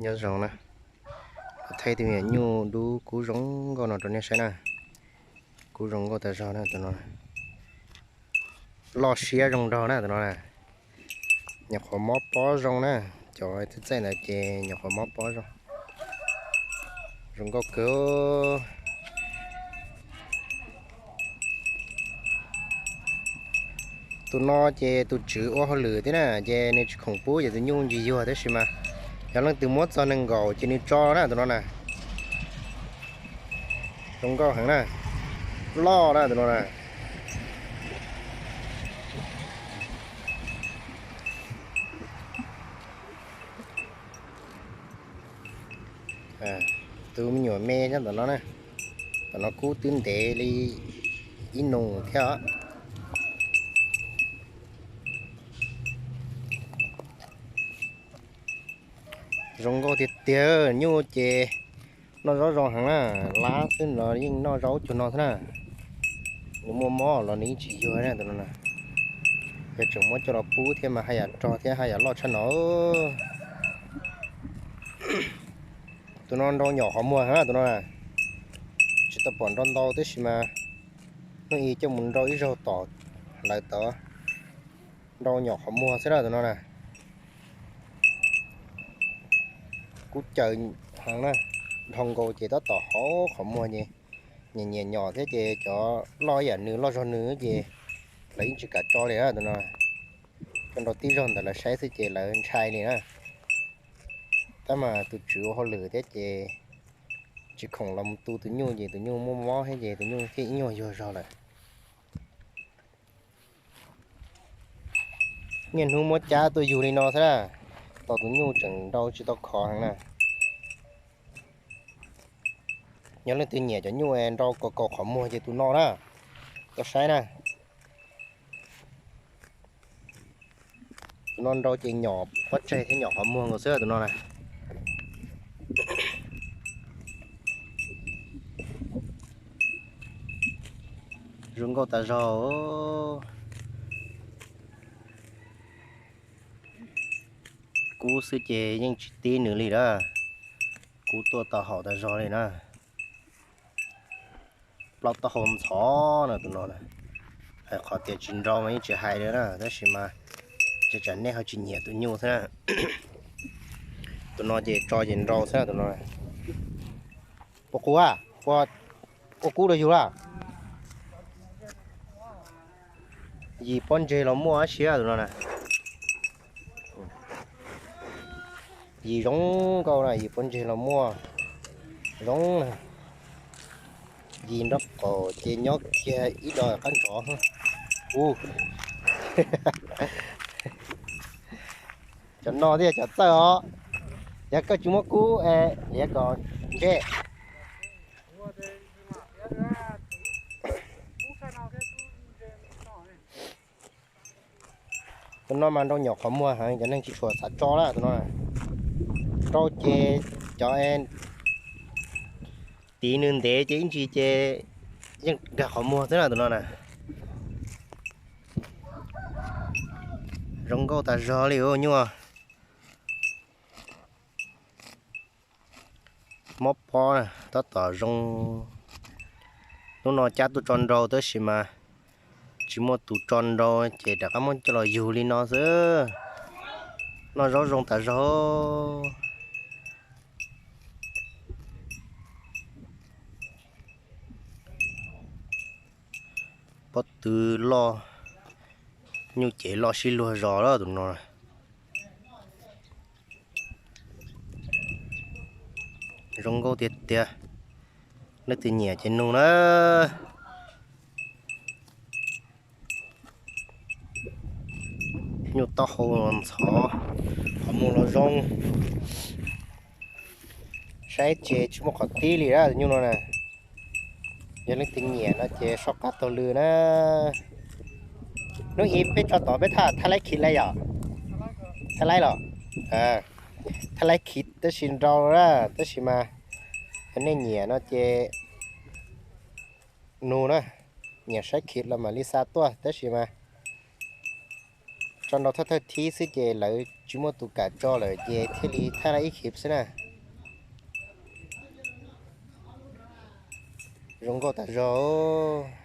Nyob zoo na, thaij tus me nyuam nyuj dub kub zoo nkauj no rau nej saib na. Kub zoo nkauj tas zog na tus no. Loj siab zoo nraug na tus no na. Nyuam qhuav mob pob zoo na, cov txaij txaij ntawd ces nyuam qhuav mob pob zoo. Zoo nkauj kawg. Tus no ces tus tswv ua hauj lwm thiab na, ces nws tsis khoom pub ces tus nyuj ntsis yuag tab sis mas yog leej twg muab txog nees nkaum ces nws tso na tus no na. Zoo nkauj heev na, loj na tus no na. Tus me nyuam me nyob ntawm no na, ntawm no kub twb ntev li ib nus thiab. Zoo nkauj tiag tiag, nyuj ces noj zaub zoo heev na, lab xwb los yeej noj zaub cuag no xwb na. Nws muaj mob los nws yeej tsis yuag na tus no na. Yog tseem muab coj los pub thiab mas haj yam rog thiab haj yam loj tshaj no. Tus no nrau nyom qhov muag heev na tus no na. Tsis tau pom nrau ntau tab sis mas hnub ib coj mus nrau ib zaug tom lawv tod, nrau nyom qhov muag xwb na tus no na. Kub caws heev na, dhau nkaus ces tab tom hauv qhov muag ces nyiam nyiam nyom thiab ces cov loj ib yam nws loj zog nws ces lawv yeej tsis kam tso li na tus no. Coj nrau tib zaug ntawd lawv saib xwb ces lawv ntshai li na. Tab mas tus tswv ua hauj lwm thiab ces tsis khoom los mus tu tus nyuj ces tus nyuj muaj mob thiab ces tus nyuj thiaj ib nyuag yuag zog lawm. Niaj hnub muab cab tuaj yug li no xwb na, tos tus nyuj tseem nrau tsis tau khov heev na. Yog leej twg nyiam cov nyuj nrau kaus kaus qhov muag ces tus no na, tuaj saib na. Tus no nrau ces nyom pob tsaig thiab nyom qhov muag nkaus xwb tus no na. Zoo nkauj tas zog. Kub xwb ces yeej tsis tib nws li na. Kub tuaj tau haum tas zog li na. Plaub taub hau ntxhov na tus no. Hais qhov tias tsis nrau mas yeej tsis hais li na tab sis mas tseem tsam nej ho tsis nyiam tus nyuj xwb na. Tus no ces tso ces nrau xwb na tus no. Puas qus a, puas ua kub rau yus lawm? Yim pob ntseg los muaj dab tsi tus no na. Yim zoo nkauj na, yim pob ntseg los muaj zoo na. Yim nraub qaum ces nyob kiag ib do qab ntsov. Ub, cov no thiaj cov txawj os. Yog koj tsis muab kub es liav kom ntsej. Tus no mas nrau nyom qhov muag heev, cov neeg tsis tshua xav tso na tus no. Nrau ces cov tiv nws ntev ces ib ntsis ces yeej nkag qhov muag xwb na tus no na. Zoo nkauj tas zog li nyuaj. Mob pob na, tab tom zoo. Hnub no cab tuaj tso nrau tab sis mas tsis muaj tus tso nrau ces rov qab muab coj los yug li no xwb. Noj zaub zoo tas zog. Pob tw loj, nyuj cev loj sib luag zos lawm tus no. Zoo nkauj tiag tiag, leej twg nyiam ces nug na. Nyuj taub hau ntxhov, qhov muag los zoo, saib ces tsis muaj qhov tib li tus nyuj no na. Yog leej twg nyiam no ces soj qab taug lw na. Hnub ib peb tso tod peb thaj, thaj laib khiv lawm yom? Thaj laib los? Thaj laib khiv tab sis nrau na, tab sis mas yog nej nyiam no ces nug na, nyiam saib khiv los mam li xa tuaj tab sis mas Rau nrau thawj thawj thib xwb ces lawv tsis muaj tus kam tso lawm ces thiaj li thaij ib khib xwb na. Zoo nkauj tas zog.